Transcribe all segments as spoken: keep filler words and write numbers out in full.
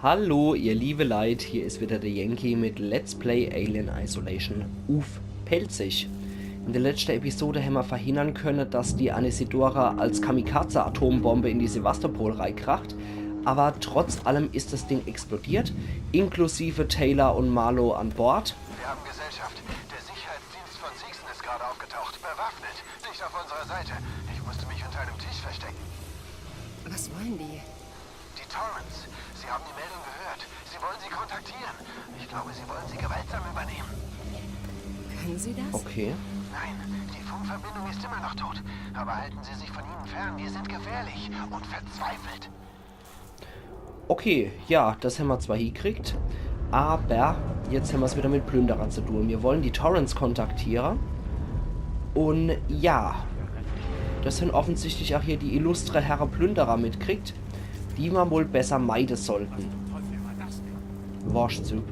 Hallo, ihr liebe Leit, hier is wieder der Yankee mit Let's Play Alien Isolation uff Pälzisch. In der letschte Episode hämmer verhindern könne, dass die Anisidora als Kamikaze-Atombombe in die Sevastopol reikracht, aber trotz allem is das Ding explodiert, inklusive Taylor und Marlowe an Bord. Wir haben Gesellschaft. Der Sicherheitsdienst von Seegson ist gerade aufgetaucht, bewaffnet, nicht auf unserer Seite. Ich musste mich unter einem Tisch verstecken. Was wollen die? Die Torrens. Sie haben die Meldung gehört. Sie wollen sie kontaktieren. Ich glaube, sie wollen sie gewaltsam übernehmen. Können sie das? Okay. Nein, die Funkverbindung ist immer noch tot. Aber halten Sie sich von ihnen fern. Die sind gefährlich und verzweifelt. Okay, ja, das hämmer zwar hiekriegt, aber jetzt hämmer's wieder mit Plünderer zu tun. Wir wollen die Torrens kontaktiere. Und ja, das hän offensichtlich auch hier die illustre Herre Plünderer mitkriegt, die mer wohl besser meide sollten. Worscht zu.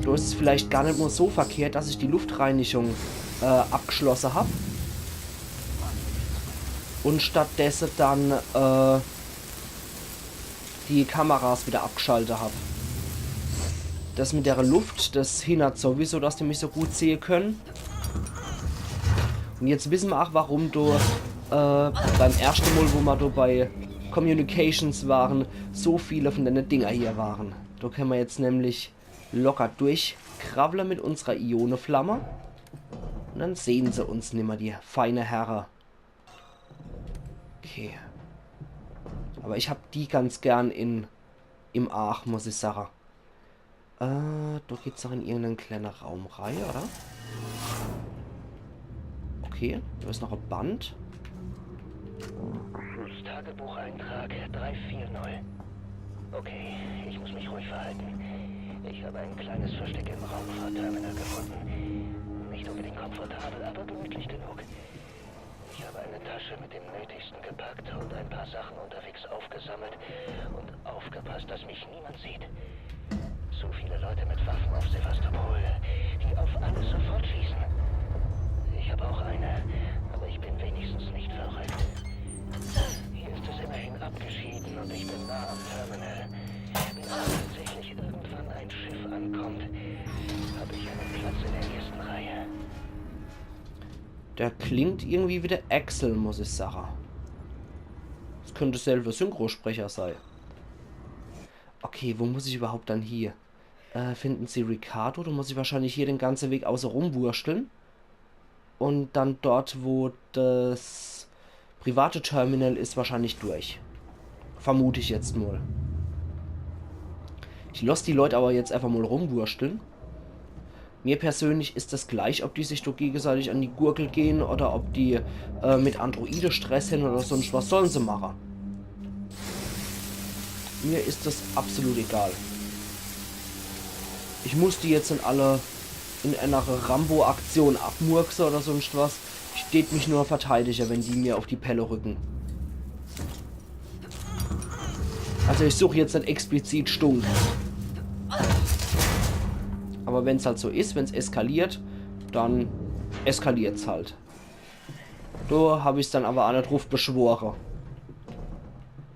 Do is es vielleicht gar net mal so verkehrt, dass ich die Luftreinigung äh, abgeschlosse hab. Und stattdessen dann äh, die Kameras wieder abgeschaltet hab. Das mit der Luft, das hindert sowieso, dass die mich so gut sehe können. Und jetzt wissen wir auch, warum do äh, beim ersten Mal, wo wir do bei Communications waren, so viele von den Dinger hier waren. Do können wir jetzt nämlich locker durchkrabbeln mit unserer Ionenflamme. Und dann sehen sie uns nimmer, die feine Herre. Okay. Aber ich hab die ganz gern in, im Aach, muss ich sagen. Äh, do geht's noch in irgendeinen kleinen Raum rein, oder? Okay, da ist noch ein Band. Tagebucheintrag drei vier null. Okay, ich muss mich ruhig verhalten. Ich habe ein kleines Versteck im Raumfahrterminal gefunden. Nicht unbedingt komfortabel, aber gemütlich genug. Ich habe eine Tasche mit dem Nötigsten gepackt und ein paar Sachen unterwegs aufgesammelt und aufgepasst, dass mich niemand sieht. Zu viele Leute mit Waffen auf Sevastopol, die auf alles sofort schießen. Ich habe auch eine, aber ich bin wenigstens nicht verrückt. Hier ist es immerhin abgeschieden und ich bin nah am Terminal. Wenn tatsächlich irgendwann ein Schiff ankommt, habe ich einen Platz in der ersten Reihe. Der klingt irgendwie wie der Axel, muss ich sagen. Das könnte derselbe Synchronsprecher sein. Okay, wo muss ich überhaupt dann hier? Äh, finden Sie Ricardo? Da muss ich wahrscheinlich hier den ganzen Weg außerum wurschteln. Und dann dort, wo das private Terminal ist, wahrscheinlich durch. Vermute ich jetzt mal. Ich lass die Leute aber jetzt einfach mal rumwurschteln. Mir persönlich ist das gleich, ob die sich do gegenseitig an die Gurgel gehen oder ob die äh, mit Androide Stress hän oder sonst was, sollen se mache. Mir ist das absolut egal. Ich muss die jetzt net alle in einer Rambo-Aktion abmurkse oder sonst was. Ich tät mich nur verteidige, wenn die mir auf die Pelle rücken. Also ich such jetzt net explizit Stunk. Aber wenn's halt so is, wenn's eskaliert, dann eskaliert's halt. Do hab ich's dann aber aa net druf beschwore.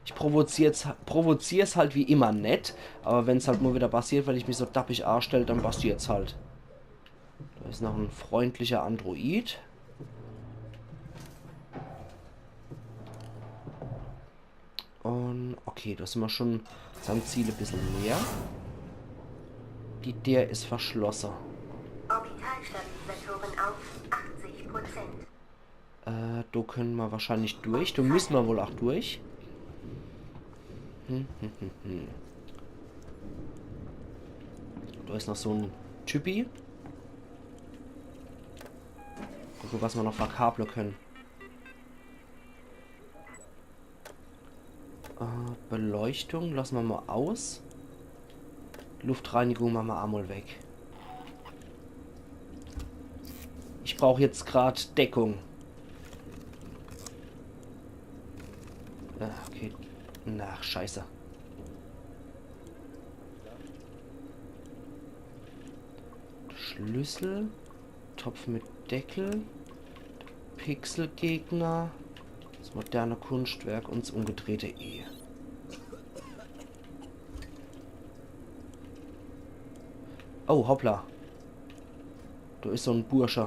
Ich provozier's, provozier's halt wie immer net, aber wenn's halt mal wieder passiert, weil ich mich so dappig aastell, dann passiert's halt. Da is noch en freundlicher Android. Und okay, da sind wir schon, sind Ziele ein bisschen näher. Die Tür ist verschlossen. Orbitalstabilisatoren auf achtzig Prozent. Äh, da können wir wahrscheinlich durch. Da müssen wir wohl auch durch. Hm, hm, hm, hm. Da ist noch so ein Typi. Gucken, was wir noch verkabeln können. Äh, Beleuchtung lassen wir mal aus. Luftreinigung machen wir einmal weg. Ich brauche jetzt gerade Deckung. Ah, okay. Na, scheiße. Schlüssel. Topf mit Deckel. Pixelgegner. Das moderne Kunstwerk und das umgedrehte E. Oh, hoppla. Do is so en Bursche.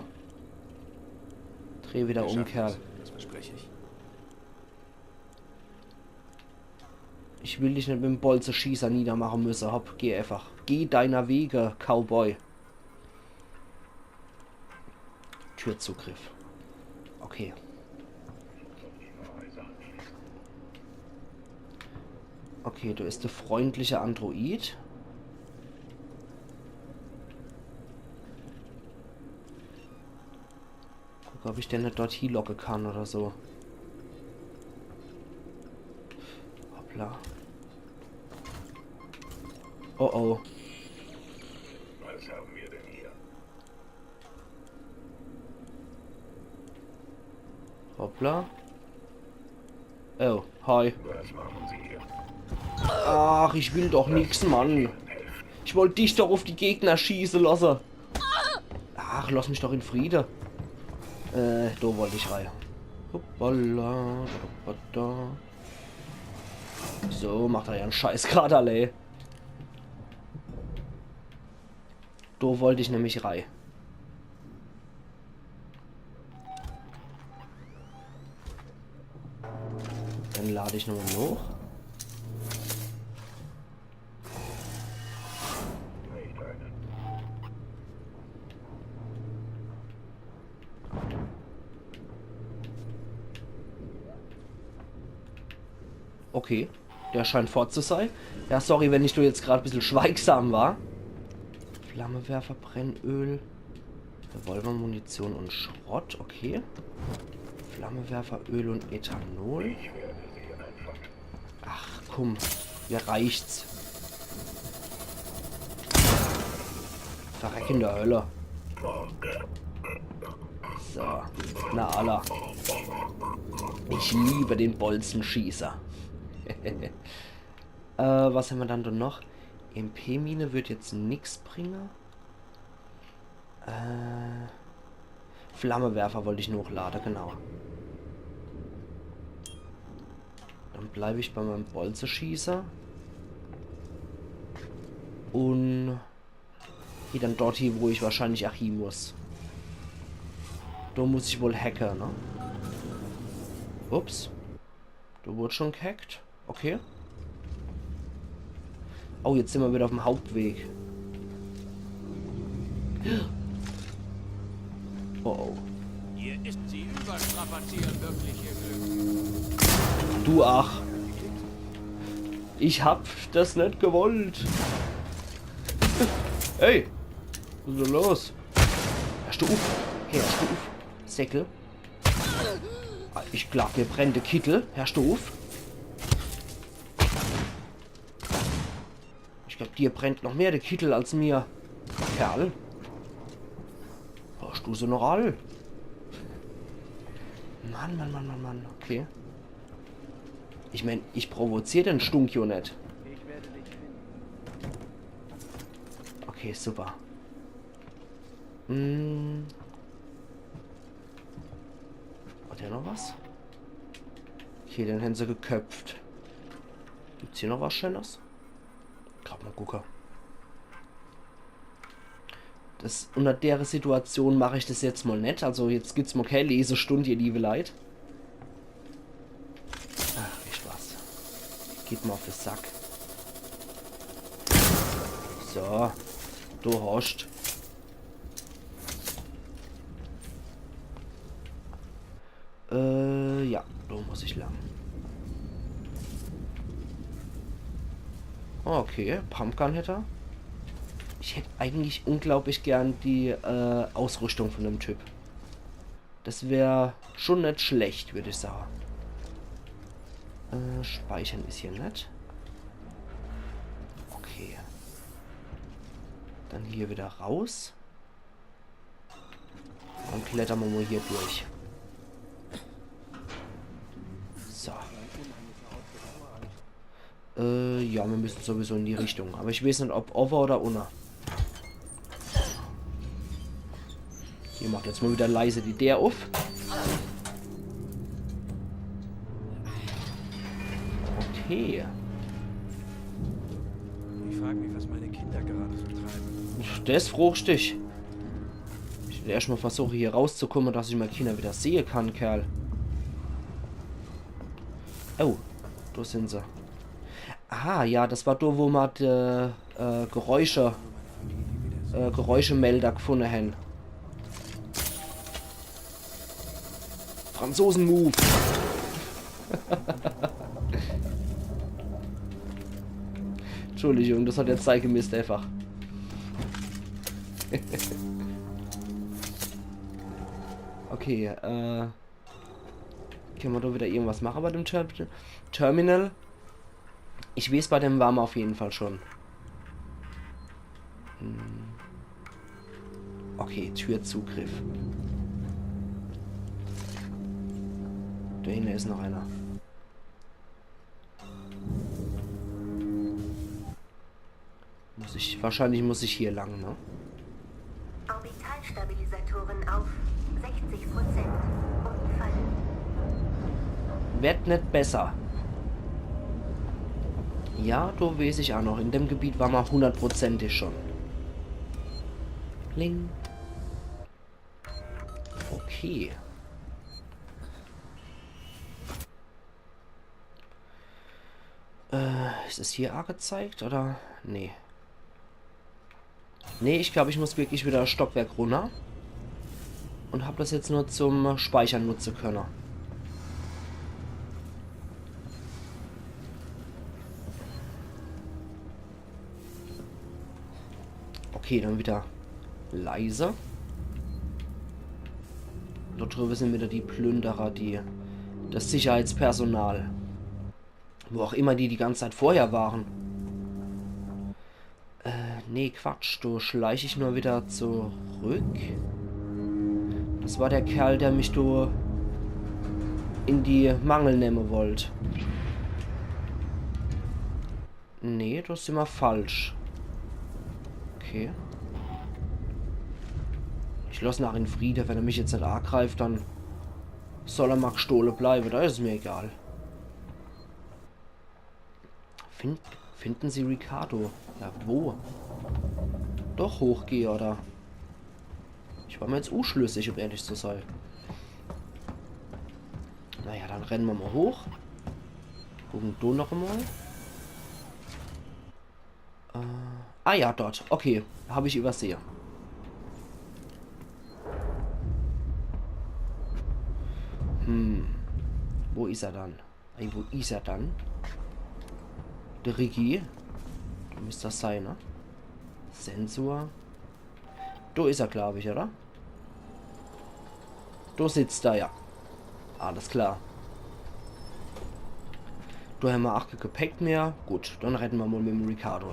Dreh wieder um, Kerl. Das verspreche ich. Ich will dich net mit'm Bolzeschießer niedermache müsse. Hopp, geh einfach. Geh deiner Wege, Cowboy. Türzugriff. Okay. Okay, do is de freundliche Android. Guck, ob ich den net dort hielocke kann oder so. Hoppla. Oh oh. Was haben wir denn hier? Hoppla. Oh, hi. Was machen Sie hier? Ach, ich will doch nix, Mann. Ich wollt dich doch uff die Gegner schieße losse. Ach, lass mich doch in Friede. Äh, do wollt ich rei. Hoppala, hoppala. So, macht er ja en Scheiß grad alle, ey. Do wollt ich nämlich rei. Dann lad ich nochmal hoch. Okay, der scheint fort zu sei. Ja, sorry, wenn ich do jetzt grad bissel schweigsam war. Flammewerfer, Brennöl, Revolvermunition und Schrott, okay. Flammewerfer, Öl und Ethanol. Ach, komm, mir reicht's. Verreck in der Hölle. So, na alla. Ich liebe den Bolzenschießer. Äh, was hämmer dann do noch? E M P-Mine würd jetzt nix bringe. Äh, Flammewerfer wollt ich nochlade, genau. Dann bleib ich bei meinem Bolzeschießer. Und geh dann dort hie, wo ich wahrscheinlich ach hie muss. Do muss ich wohl hacke, ne? Ups. Do wurd schon gehackt. Okay. Oh, jetzt sin mer wieder uff'm Hauptweg. Oh oh. Hier ist sie überstrapazieren wirklich ihr Glück. Du ach. Ich hab das net gewollt. Hey. Was is do los? Hörst du uff? Hey, hörst du uff? Säckel. Ich glaub, mir brennt de Kittel. Hörst du uff? Ich glaub, dir brennt noch mehr de Kittel als mir. Kerl. Hörst du se noch all? Mann, Mann, Mann, Mann, Mann. Okay. Ich mein, ich provozier den Stunk jo net. Okay, super. Hm. Hat der noch was? Okay, den hän se geköpft. Gibt's hier noch was Schönes? Grad mal gucke. Das, unter dere Situation mach ich das jetzt mal net. Also jetzt gibt's mal kee Lesestund, ihr liebe Leit. Ach, viel Spaß. Geht mir auf de Sack. So. Du hoscht. Äh, ja, do muss ich lang. Okay, Pumpgun hätt er. Ich hätt eigentlich unglaublich gern die äh, Ausrüstung von dem Typ. Das wär schon net schlecht, würd ich sagen. Äh, speichern is hier net. Okay. Dann hier wieder raus. Dann kletter mer mal hier durch. So. Äh, ja, mir müssen sowieso in die Richtung. Aber ich weiß net, ob owwe oder unne. Hier macht jetzt mal wieder leise die Deer uff. Okay. Ich frage mich, was meine Kinder gerade so treiben. Des froochst dich. Ich will erscht mol versuche, hier rauszukumme, dass ich mei Kinner wieder sehe kann, Kerl. Oh, do sin se. Aha, ja, des war do, wo ma die, äh, Geräusche, äh, Geräuschemelder gfunne hen. Franzosen-Move. Entschuldigung, des hat jetzt sei gemisst einfach. Okay, äh. Kenne ma do wieder irgendwas mache bei dem Ter Terminal? Ich weeß, bei dem ware ma uff jeden Fall schun. Hm. Okay, Türzugriff. Do hinne is noch einer. Muss ich, wahrscheinlich muss ich hier lang, ne? Orbitalstabilisatoren auf sechzig Prozent. Unfall. Werd net besser. Ja, do weeß ich ach noch. In dem Gebiet ware ma hundertprozentig schun. Bling. Okay. Äh, is es hier agezeigt, oder? Nee. Nee, ich glaab, ich muss wirklich wieder e Stockwerk runner. Un hab des jetzt nur zum Speichere nutze kenne. Okay, dann wieder leise. Do driwwe sin wieder die Plünderer, die, des Sicherheitspersonal. Wo auch immer die die ganz Zeit vorher ware. Äh, nee, Quatsch, do schleich ich nur wieder zurück. Des war der Kerl, der mich do in die Mangel nemme wollt. Nee, do sin ma falsch. Okay. Ich loss en ach in Friede, wenn er mich jetzt net agreift, dann soll er mol gstohle bleiwe, do is es mir egal. Find, finden Sie Ricardo? Ja, wo? Doch hochgehe, oder? Ich war mir jetzt unschlüssig, um ehrlich zu sei. Naja, dann renne ma mol hoch. Gucke do noch emol. Äh, ah ja, dort. Okay, hab ich übersehe. Hm. Wo is er dann? Ey, wo is er dann? De Ricky. Do misst er sei, ne? Sensor. Do is er, glaab ich, oder? Do sitzt er, ja. Alles klar. Do hämmer ach kee Gepäck mehr. Gut, dann redde mer mol mit dem Ricardo.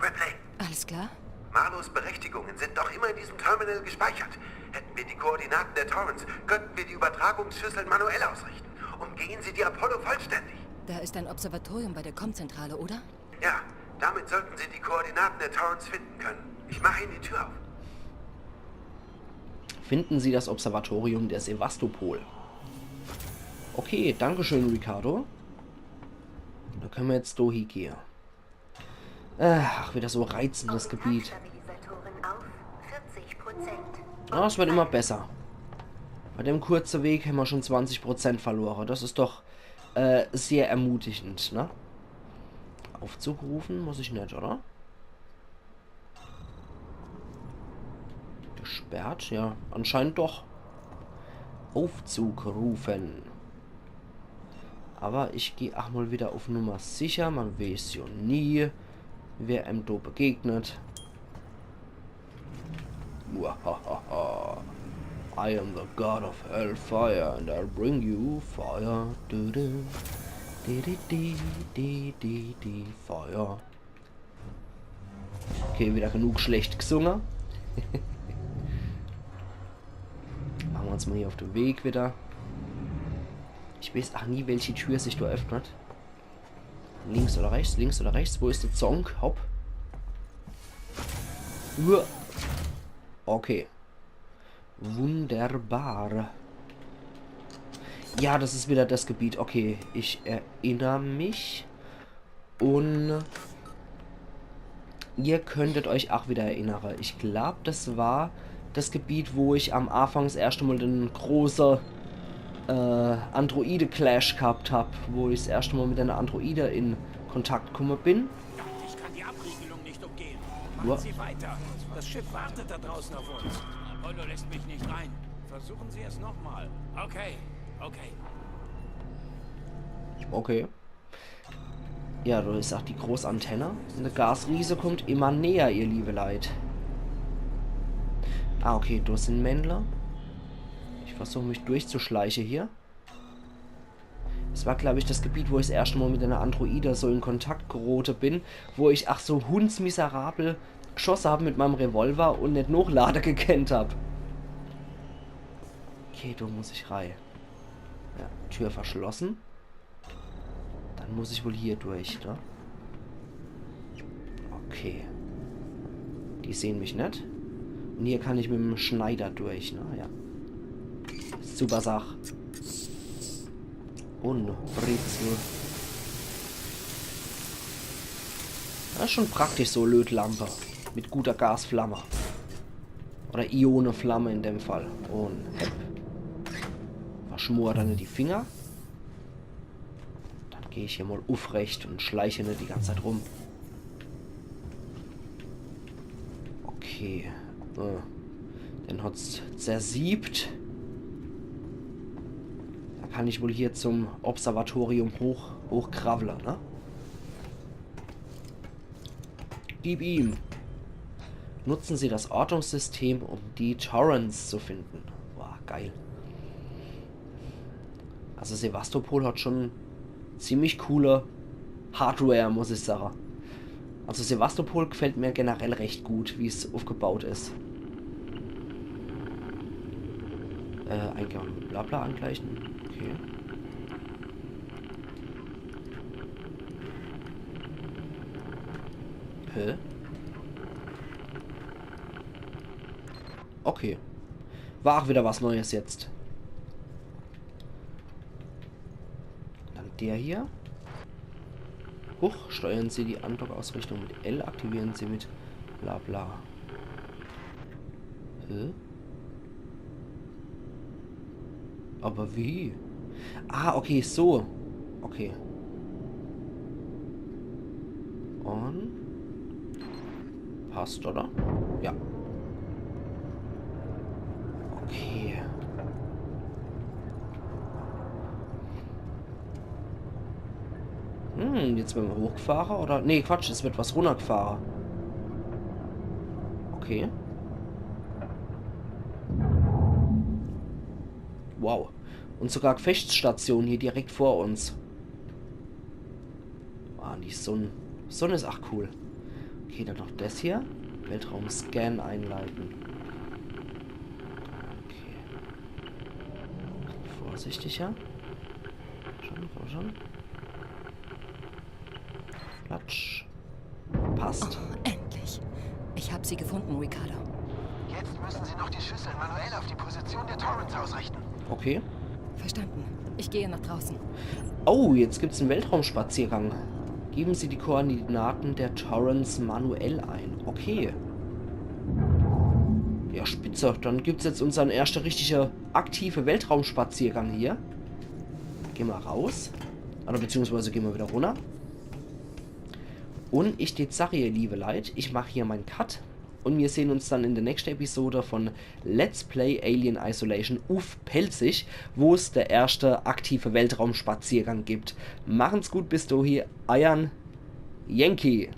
Ripley, alles klar? Marlowes Berechtigungen sind noch immer in diesem Terminal gespeichert. Hätten wir die Koordinaten der Torrens, könnten wir die Übertragungsschüsseln manuell ausrichten. Umgehen Sie die Apollo vollständig. Da ist ein Observatorium bei der Comm-Zentrale, oder? Ja, damit sollten Sie die Koordinaten der Torrens finden können. Ich mache Ihnen die Tür auf. Finden Sie das Observatorium der Sevastopol. Okay, danke schön, Ricardo. Do kenne mer jetzt do hiegehe. Äh, ach, wieder so reizendes Gebiet. Stabilisatoren auf vierzig Prozent. Ja, es wird immer besser. Bei dem kurze Weg hämmer schon zwanzig Prozent verlore. Das is doch, äh, sehr ermutigend, ne? Aufzug rufen muss ich net, oder? Gesperrt? Ja, anscheinend doch. Aufzug rufen. Aber ich geh ach mol wieder auf Nummer sicher. Man weeß jo nie, wer em do begegnet. Muahaha. I am the god of hellfire and I'll bring you fire. Du, du. Di, di, di, di, di, di, fire. Okay, wieder genug schlecht gesunge. Mache mer uns mol hier auf de Weg wieder. Ich weeß ach nie, welche Tür sich do öffnet. Links oder rechts, links oder rechts. Wo is de Zonk? Hopp. Uah. Okay. Wunderbar. Ja, das is wieder das Gebiet. Okay, ich erinner mich. Un Ihr könntet euch ach wieder erinnere. Ich glaub, das war das Gebiet, wo ich am Anfang das erschte Mal den große, äh, Androide-Clash gehabt hab, wo ich das erschte Mal mit einer Androide in Kontakt gekommen bin. Ich kann die Abriegelung nicht umgehen. Wo- Machen Sie weiter. Das Schiff wartet da draußen auf uns. Apollo lässt mich nicht rein. Versuchen Sie es nochmal. Okay, okay. Okay. Ja, do is ach die groß Antenne. Un de Gasriese kommt immer näher, ihr liebe Leit. Ah, okay, do sin Männler. Ich versuch mich durchzuschleiche hier. Es war, glaub ich, das Gebiet, wo ich das erschte Mal mit einer Androide so in Kontakt gerote bin, wo ich ach so hundsmiserabel geschosse hab mit meinem Revolver un net nochlade gekennt hab. Okay, do muss ich rei. Ja, Tür verschlossen. Dann muss ich wohl hier durch, ne? Okay. Die sehen mich net. Un hier kann ich mit dem Schneider durch, ne? Ja. Super Sach. Un Brezel. Das is schon praktisch, so Lötlampe. Mit guter Gasflamme. Oder Ioneflamme in dem Fall. Un hepp. Verschmor dann die Finger. Dann geh ich hier mal ufrecht un schleiche net die ganze Zeit rum. Okay. Äh, den hat's zersiebt. Da kann ich wohl hier zum Observatorium hoch, hochkrawle, ne? Gib ihm. Nutzen Sie das Ortungssystem, um die Torrens zu finden. Boah, geil. Also Sevastopol hat schon ziemlich coole Hardware, muss ich sage. Also Sevastopol gefällt mir generell recht gut, wie's aufgebaut is. Äh, Eingang mit Blabla angleichen. Okay. Hä? Okay. War auch wieder was Neues jetzt. Dann der hier. Huch, steuern Sie die Andockausrichtung mit L, aktivieren Sie mit bla bla. Hä? Aber wie? Ah, okay, so. Okay. Und passt, oder? Ja. Okay. Hm, jetzt werden wir hochgefahren, oder? Nee, Quatsch, es wird was runtergefahren. Okay. Wow. Und sogar Gefechtsstation hier direkt vor uns. Ah, die Sonne. Sonne is ach cool. Okay, dann noch das hier. Weltraum-Scan einleiten. Okay. Vorsichtiger. Schon, komm schon. Platsch. Passt. Oh, endlich. Ich hab sie gefunden, Ricardo. Jetzt müssen Sie noch die Schüssel manuell auf die Position der Torrens ausrichten. Okay. Verstanden. Ich gehe nach draußen. Oh, jetzt gibt's einen Weltraumspaziergang. Geben Sie die Koordinaten der Torrens manuell ein. Okay. Ja, spitze. Dann gibt's jetzt unseren erste richtige aktive Weltraumspaziergang hier. Geh mal raus. Oder beziehungsweise geh mal wieder runter. Und ich tät sage, ihr liebe Leit, ich mach hier meinen Cut. Und wir sehen uns dann in der nächsten Episode von Let's Play Alien Isolation uff Pälzisch, wo es der erste aktive Weltraumspaziergang gibt. Machen's gut, bis dohi, eiern Yankee.